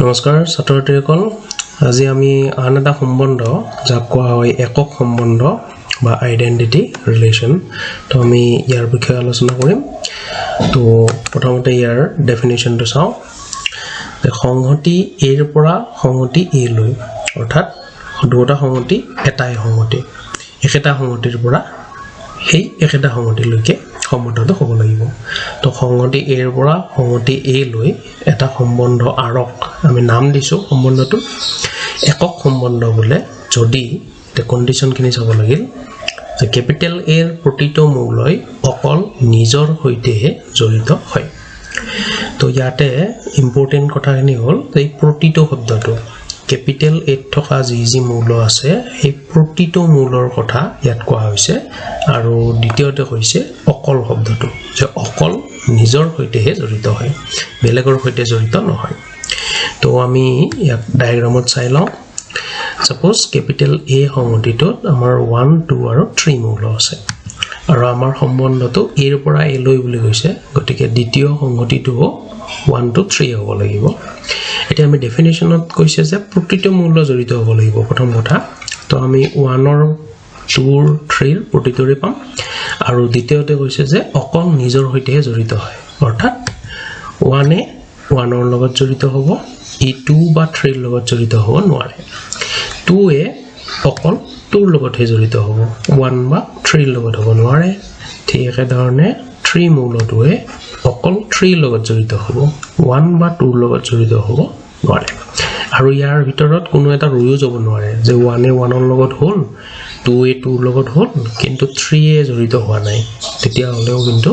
নমস্কাৰ ছাত্ৰ ছাত্ৰীসকল, আজি আমি আন এটা সম্বন্ধ, যাক কোৱা হয় একক সম্বন্ধ বা আইডেণ্টিটি ৰিলেশ্যন, তো আমি ইয়াৰ বিষয়ে আলোচনা কৰিম। তো প্ৰথমতে ইয়াৰ ডেফিনেশ্যনটো চাওঁ যে সংহতি এৰ পৰা সংহতি এ লৈ, অৰ্থাৎ দুটা সংহতি এটাই সংহতি, একেটা সংহতিৰ পৰা সেই একেটা সংহতিলৈকে সম্বন্ধটো হ'ব লাগিব। তো সংহতি এৰ পৰা সংহতি এ লৈ এটা সম্বন্ধ আৰক আমি নাম দিছোঁ সম্বন্ধটো একক সম্বন্ধ বোলে, যদি এতিয়া কণ্ডিশ্যনখিনি চাব লাগিল যে কেপিটেল এৰ প্ৰতিটো মৌলই অকল নিজৰ সৈতেহে জড়িত হয়। তো ইয়াতে ইম্পৰ্টেণ্ট কথাখিনি হ'ল যে এই প্ৰতিটো শব্দটো, কেপিটেল এত থকা যি যি মৌল আছে, সেই প্ৰতিটো মৌলৰ কথা ইয়াত কোৱা হৈছে। আৰু দ্বিতীয়তে কৈছে অকল শব্দটো, যে অকল নিজৰ সৈতেহে জড়িত হয়, বেলেগৰ সৈতে জড়িত নহয়। তো আমি ইয়াত ডায়েগ্ৰামত চাই লওঁ। ছাপ'জ কেপিটেল এ সংহতিটোত আমাৰ ওৱান, টু আৰু থ্ৰী মৌল আছে আৰু আমাৰ সম্বন্ধটো এৰ পৰা এ লৈ বুলি কৈছে, গতিকে দ্বিতীয় সংহতিটোও ওৱান, টু, থ্ৰী হ'ব লাগিব। এতিয়া আমি ডেফিনেশ্যনত কৈছে যে প্ৰতিটো মৌল জড়িত হ'ব লাগিব, প্ৰথম কথা। তো আমি ওৱানৰ, টুৰ, থ্ৰীৰ প্ৰতিটোৰে পাম। আৰু দ্বিতীয়তে কৈছে যে অকল নিজৰ সৈতেহে জড়িত হয়, অৰ্থাৎ ওৱানে ওৱানৰ লগত জড়িত হ'ব, ই টু বা থ্ৰীৰ লগত জড়িত হ'ব নোৱাৰে। টুৱে অকল টুৰ লগতহে জড়িত হ'ব, ওৱান বা থ্ৰীৰ লগত হ'ব নোৱাৰে। ঠিক একেধৰণে থ্ৰী মৌলটোৱে অকল থ্ৰীৰ লগত জড়িত হ'ব, ওৱান বা টুৰ লগত জড়িত হ'ব নোৱাৰে। আৰু ইয়াৰ ভিতৰত কোনো এটা ৰৈও যাব নোৱাৰে যে ওৱানে ওৱানৰ লগত হ'ল, টুৱে টুৰ লগত হ'ল, কিন্তু থ্ৰীয়ে জড়িত হোৱা নাই, তেতিয়াহ'লেও কিন্তু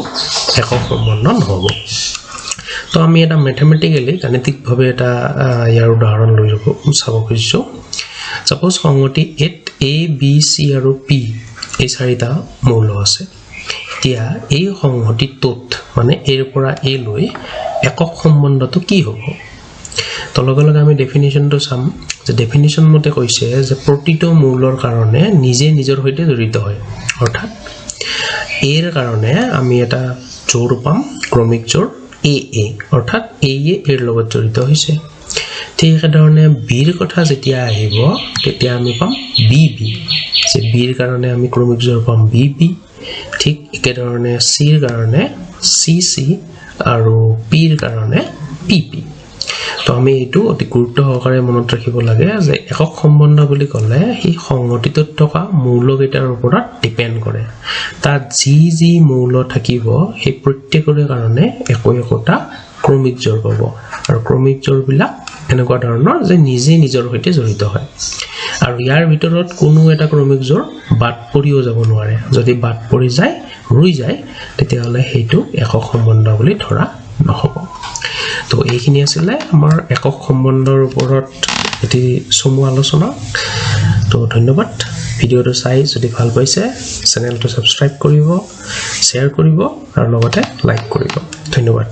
একক সম্বন্ধ নহ'ব। তো আমি এটা মেথমেটিকেলি, গাণিতিকভাৱে এটা ইয়াৰ উদাহৰণ লৈ যাব চাব খুজিছোঁ। ছাপ'জ সংহতি এত এ, বি, চি আৰু পি এই চাৰিটা মৌল আছে। এতিয়া এই সংহতিটোত, মানে এৰ পৰা এ লৈ একক সম্বন্ধটো কি হ'ব? তো লগে লগে আমি ডেফিনেশ্যনটো চাম যে ডেফিনেশ্যন মতে কৈছে যে প্ৰতিটো মৌলৰ কাৰণে নিজে নিজৰ সৈতে জড়িত হয়, অৰ্থাৎ এৰ কাৰণে আমি এটা জোৰ পাম, ক্ৰমিক জোৰ এ এ, অৰ্থাৎ এ এ এৰ লগত জড়িত হৈছে। ঠিক একেধৰণে বিৰ কথা যেতিয়া আহিব, তেতিয়া আমি পাম বি বি, যে বিৰ কাৰণে আমি ক্ৰমিক জোৰ পাম বি বি। ঠিক একেধৰণে চিৰ কাৰণে চি চি আৰু পিৰ কাৰণে পি পি। তো আমি এইটো অতি গুৰুত্ব সহকাৰে মনত ৰাখিব লাগে যে একক সম্বন্ধ বুলি ক'লে সেই সংহতিটোত থকা মৌলকেইটাৰ ওপৰত ডিপেণ্ড কৰে। তাত যি যি মৌল থাকিব, সেই প্ৰত্যেকৰে কাৰণে একো একোটা ক্ৰমিক জোৰ পাব আৰু ক্ৰমিক জোৰবিলাক এনেকুৱা ধৰণৰ যে নিজে নিজৰ সৈতে জড়িত হয় আৰু ইয়াৰ ভিতৰত কোনো এটা ক্ৰমিক জোৰ বাদ পৰিও যাব নোৱাৰে। যদি বাদ পৰি যায়, ৰৈ যায়, তেতিয়াহ'লে সেইটো একক সম্বন্ধ বুলি ধৰা নহ'ব। তো এইখিনি আছিলে আমাৰ একক সম্বন্ধৰ ওপৰত এটি চমু আলোচনা। তো ধন্যবাদ। ভিডিঅ'টো চাই যদি ভাল পাইছে, চেনেলটো ছাবস্ক্ৰাইব কৰিব, শ্বেয়াৰ কৰিব আৰু লগতে লাইক কৰিব। ধন্যবাদ।